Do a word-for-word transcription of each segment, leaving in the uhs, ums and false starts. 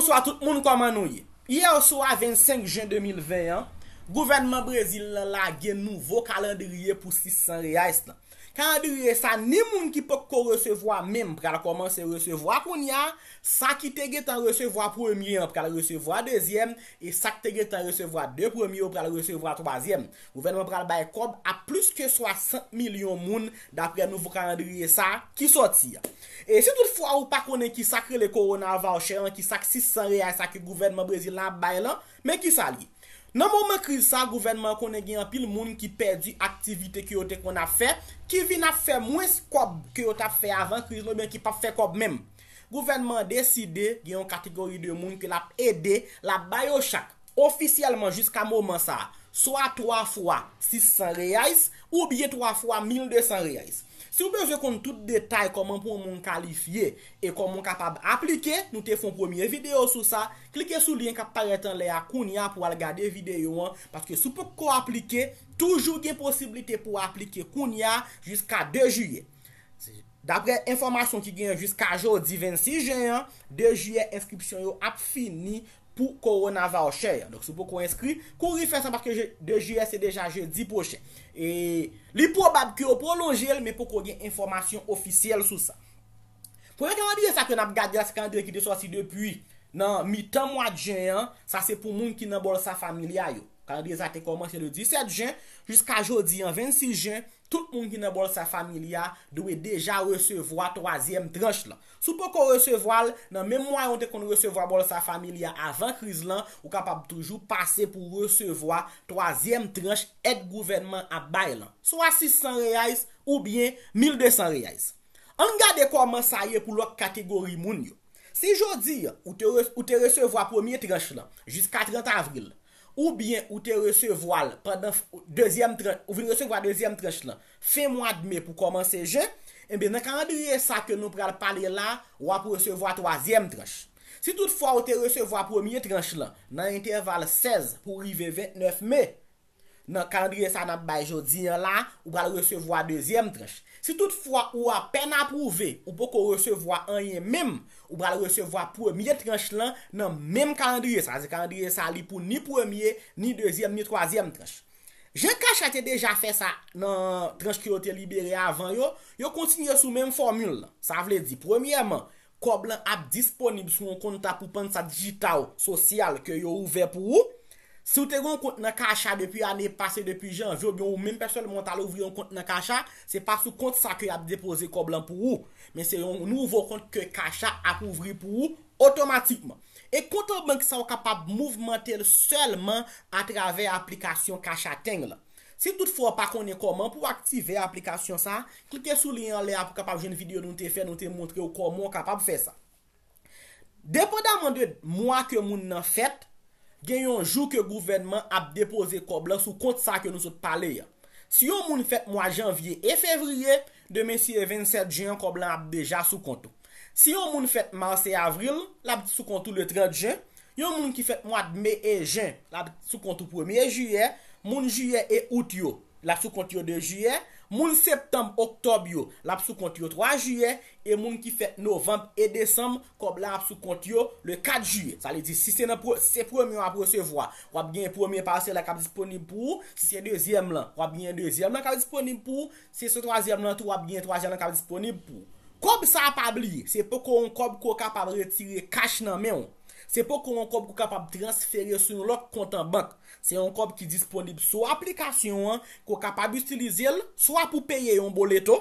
Bonswa tout moun, kòman nou ye? Yè swa vennsenk jen de mil ven an, gouvènman Brezil lan lage nouvo kalandriye pou sis san reais lan. Kalandriye sa, ni moun ki poko resevwa menm pral kòmanse resevwa kounye a, sa ki te gentan resevwa premye an pral resevwa dezyèm, e sa ki te gentan resevwa de premye yo pral resevwa twazyèm. Gouvènman pral bay kòb a plis ke swasant milyon moun, daprè nouvo kalandriye sa ki sòti a. E si toutfwa ou pa konnen ki sa k rele Corona Voucher an, ki sa k sis san reais sa ke gouvènman Brezil la ap bay lan, men ki sa l ye. Nan moman kriz sa, gouvènman an konnen gen anpil moun ki pèdi aktivite ke yo te konn ap fè, ki vin ap fè mwens kòb ke yo t ap fè avan kriz la, oubyen ki p ap fè kòb menm. Gouvènman an deside gen yon kategori de moun ke l ap ede, l ap ba yo chak, ofisyèlman jiska moman sa a, swa twa fwa sis san reais oubyen twa fwa mil de san reais. Si w bezwen konn tout detay kòman pou yon moun kalifye e kòman w kapab aplike, nou te fè yon premye videyo sou sa. Klike sou lyen k ap parèt anlè a kounye a pou w al gade videyo an, paske si w poko aplike, toujou gen posiblite pou w aplike kounye a jiska de jiyè. Daprè enfòmasyon ki genyen jiska jodi vennsis jen an, de jiyè enskripsyon yo ap fini pou Corona Voucher an. Donk, si w poko enskri, kouri fè sa paske je- de jiyè se deja jedi pwochen. E li pwobab ke yo pwolonje l, men poko gen enfòmasyon ofisyèl sou sa. Premye kalandriye sa ke n ap gade la, se kalandriye ki te sòti depi nan mitan mwa jen an. Sa se pou moun ki nan Bolsa Familia yo. Kalandriye sa te kòmanse le disèt jen jiska jodi an vennsis jen. Tout moun ki nan Bolsa Familia dwe deja resevwa twazyèm tranch lan. Si w poko resevwa l, nan menm mwayen w te konn resevwa Bolsa Familia avan kriz lan, ou kapab toujou pase pou resevwa twazyèm tranch èd gouvènman ap bay lan, swa sis san reais oubyen mil de san reais. Ann gade kòman sa ye pou lòt kategori moun yo. Si jodi a, ou te, re- ou te resevwa premye tranch lan jiska trant avril, oubyen ou te resevwa l pandan f- dezyèm tranch, ou vin resevwa dezyèm tranch lan fen mwa de me pou kòmanse jen, enben nan kalandriye sa ke nou pral pale la, w ap resevwa twazyèm tranch. Si toutfwa ou te resevwa premye tranch lan nan entèval sèz pou rive vennèf me, nan kalandriye sa n ap bay jodi an la, ou pral resevwa dezyèm tranch. Si toutfwa ou apèn apwouve, ou poko resevwa anyen menm, ou pral resevwa premye tranch lan nan menm kalandriye sa. Sa vle di kalandriye sa li pou ni premye, ni dezyèm, ni twazyèm tranch. Jan Kasha te deja fè sa nan tranch ke yo te libere avan yo, yo kontinye sou menm fòmil lan. Sa vle di, premyèman, kòb lan ap disponib sou yon konta pou pansa dijital sosyal ke yo ouvè pou ou. Si w te gen yon kont nan Kasha depi ane pase, depi janvye, oubyen ou menm pèsonèlman w t al ouvri yon kont nan Kasha, se pa sou kont sa ke y ap depoze kòb lan pou ou, men se yon nouvo kont ke Kasha ap ouvri pou ou otomatikman. E kont an bank sa, w kapab mouvmante l sèlman atravè aplikasyon Kasha Teng lan. Si toutfwa w pa konnen kòman pou w aktive aplikasyon sa, klike sou lyen anlè a pou w kapab jwenn videyo nou te fè, nou te montre w kòman w kapab fè sa. Depandaman de mwa ke moun nan fèt, gen yon jou ke gouvènman ap depoze kòb lan sou kont sa ke nou sot pale a. Si yon moun fèt mwa janvye e fevriye, demen si e vennsenk jen an, kòb lan ap deja sou kont ou. Si yon moun fèt mas e avril, l ap sou kont ou le trant jen. Yon moun ki fèt mwa de me e jen, l ap sou kont ou premye jiyè. Moun jiyè e out yo, l ap sou kont yo de jiyè. Moun septanm, oktòb yo, l ap sou kont yo twa jiyè. E moun ki fèt novanm e desanm, kòb la ap sou kont yo le kat jiyè. Sa vle di, si se nan pre- se premye w ap resevwa, w ap gen premye pasèl la k ap disponib pou ou. Si se dezyèm lan, w ap gen dezyèm lan k ap disponib pou ou. Si se twazyèm lan tou, w ap gen twazyèm lan k ap disponib pou ou. Kòb sa a, pa bliye, se poko yon kòb ke w kapab retire kach nan men w. Se poko yon kòb ke w kapab transfere sou yon lòt kont an bank. Se yon kòb ki disponib sou aplikasyon an, ke w kapab itilize l swa pou peye yon boleto,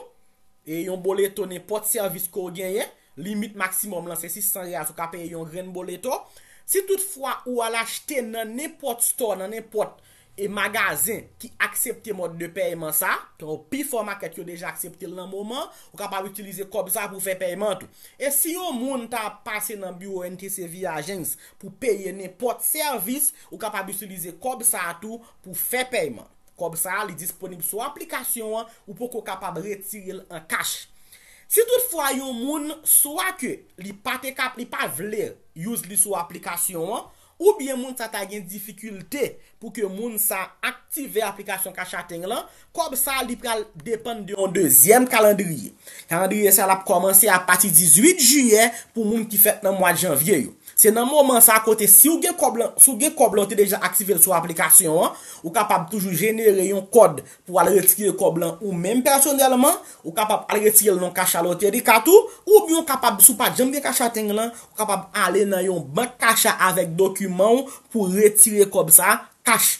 e yon boleto nenpòt sèvis ke w genyen, limit maksimòm lan se sis san reais, ou ka peye yon grenn boleto. Si toutfwa ou al achte nan nenpòt store, nan nenpòt e magazen ki aksepte mòd de pèyman sa, tankou pifò makèt yo deja aksepte l nan moman, ou kapab itilize kòb sa pou fè pèyman tou. E si yon moun ta pase nan biwo N T C V Agents pou peye nenpòt sèvis, ou kapab itilize kòb sa tou pou fè pèyman. Kòb sa a, li disponib sou aplikasyon an, ou poko kapab retire l an kach. Si toutfwa yon moun, swa ke li pa te kap, li pa vle use li sou aplikasyon an, oubyen moun sa ta gen difikilte pou ke moun sa aktive aplikasyon Kasha Teng lan, kòb sa li pral depann de yon dezyèm kalandriye. Kalandriye sa l ap kòmanse apati dizuit jiyè pou moun ki fèt nan mwa janvye yo. Se nan moman sa kote si w gen kòb lan, si w gen kòb lan, ou te deja aktive l sou aplikasyon an, ou kapab toujou jenere yon kòd pou al retire kòb lan ou menm pèsonèlman, ou kapab al retire l nan kach a Loteri Kat ou, oubyen ou kapab, si w pa t janm gen kach a Ting lan, ou kapab ale nan yon bank kach a avèk dokiman w pou retire kòb sa kach.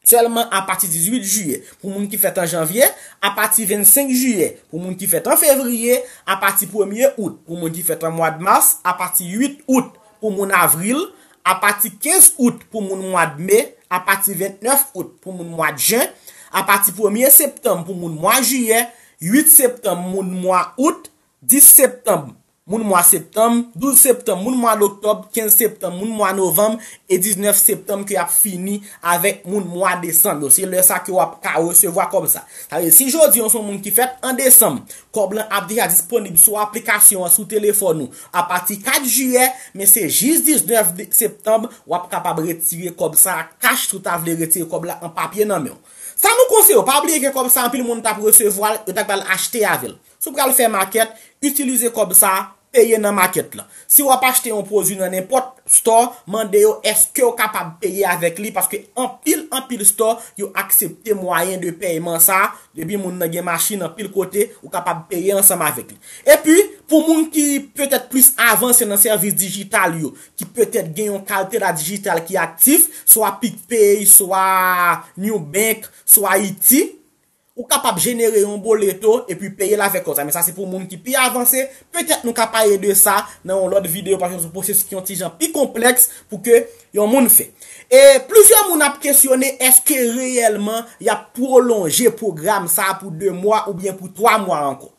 Sèlman apati dizuit jiyè pou moun ki fèt an janvye, apati vennsenk jiyè pou moun ki fèt an fevriye, apati premye out pou moun ki fèt an mwa mas, apati uit out pou moun avril, apati kenz out pou moun mwa me, apati vennèf out pou moun mwa jen, apati premye septanm pou moun mwa jiyè, uit septanm moun mwa out, dis septanm moun mwa septanm, douz septanm moun mwa oktòb, kenz septanm moun mwa novanm, e diznèf septanm ke y ap fini avèk moun mwa desanm yo. Se lè sa ke w ap ka resevwa kòb sa. Sa vle di, si jodi a w se yon moun ki fèt an desanm, kòb lan ap deja disponib sou aplikasyon an sou telefòn ou apati kat jiyè, men se jis diznèf de-, septanm w ap kapab retire kòb sa a kach si w ta vle retire kòb la an papye nan men w. Sa nou konseye w, pa bliye ke kòb sa anpil moun t ap resevwa l, yo t ap al achte avè l. Si w pral fè makèt, itilize kòb sa a, peye nan makèt lan. Si w ap achte yon pwodui nan nenpòt store, mande yo èske w kapab peye avèk li, paske anpil, anpil store, yo aksepte mwayen de pèyman sa a. Depi moun nan gen machin, anpil kote, ou kapab peye ansanm avèk li. Epi, pou moun ki petèt plis avanse nan sèvis dijital yo, ki petèt gen yon kalte la dijital ki aktif, swa PicPay, swa Nubank, swa Iti, ou kapab jenere yon boleto epi peye l avèk kòb sa. Men sa se pou moun ki pi avanse. Petèt nou ka pale de sa nan yon lòt videyo, paske se yon pwosesis ki yon ti jan pi konplèks pou ke yon moun fè. E plizyè moun ap kesyone èske reyèlman y ap pwolonje pwogram sa a pou de mwa oubyen pou twa mwa ankò.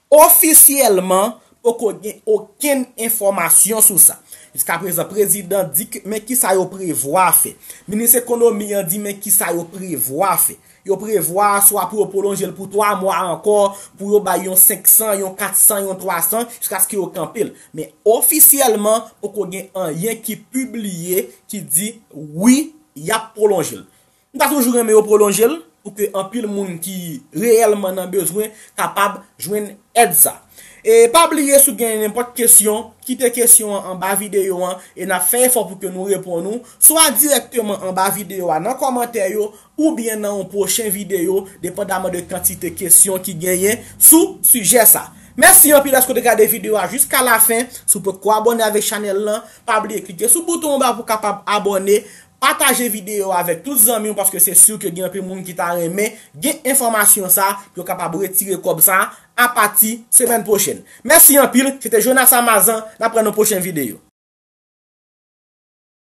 Ofisyèlman, poko gen okenn enfòmasyon sou sa. Jiskaprezan, prezidan di ke, men kisa yo prevwa fè. Minis ekonomi an di, men kisa yo prevwa fè. Yo prevwa swa pou yo pwolonje l pou twa mwa ankò, pou yo bay yon senk san, yon kat san, yon twa san, jiskaske yo kanpe l. Men ofisyèlman, poko gen anyen ki pibliye ki di, wi, y ap pwolonje l. M ta toujou renmen yo pwolonje l pou ke anpil moun ki reyèlman nan bezwen kapab jwenn èd sa. E pa bliye, si w gen nenpòt kesyon, kite kesyon an anba videyo an e n ap fè efò pou ke nou reponn ou, swa dirèkteman anba videyo a nan kòmantè yo, oubyen nan yon pwochen videyo, depandaman de kantite kesyon ki genyen sou sijè sa. Mèsi anpil dèske w te gade videyo a jiska lafen. Si w potko abòne avèk chanèl lan, pa bliye klike sou bouton anba pou w kapab abòne. Pataje videyo a avèk tout zanmi w, paske se si ke gen anpil moun ki ta renmen gen enfòmasyon sa, pou yo kapab retire kòb sa apati semèn pwochèn. Mèsi anpil, se te Jonas Amazan, n ap wè nan pwochen videyo.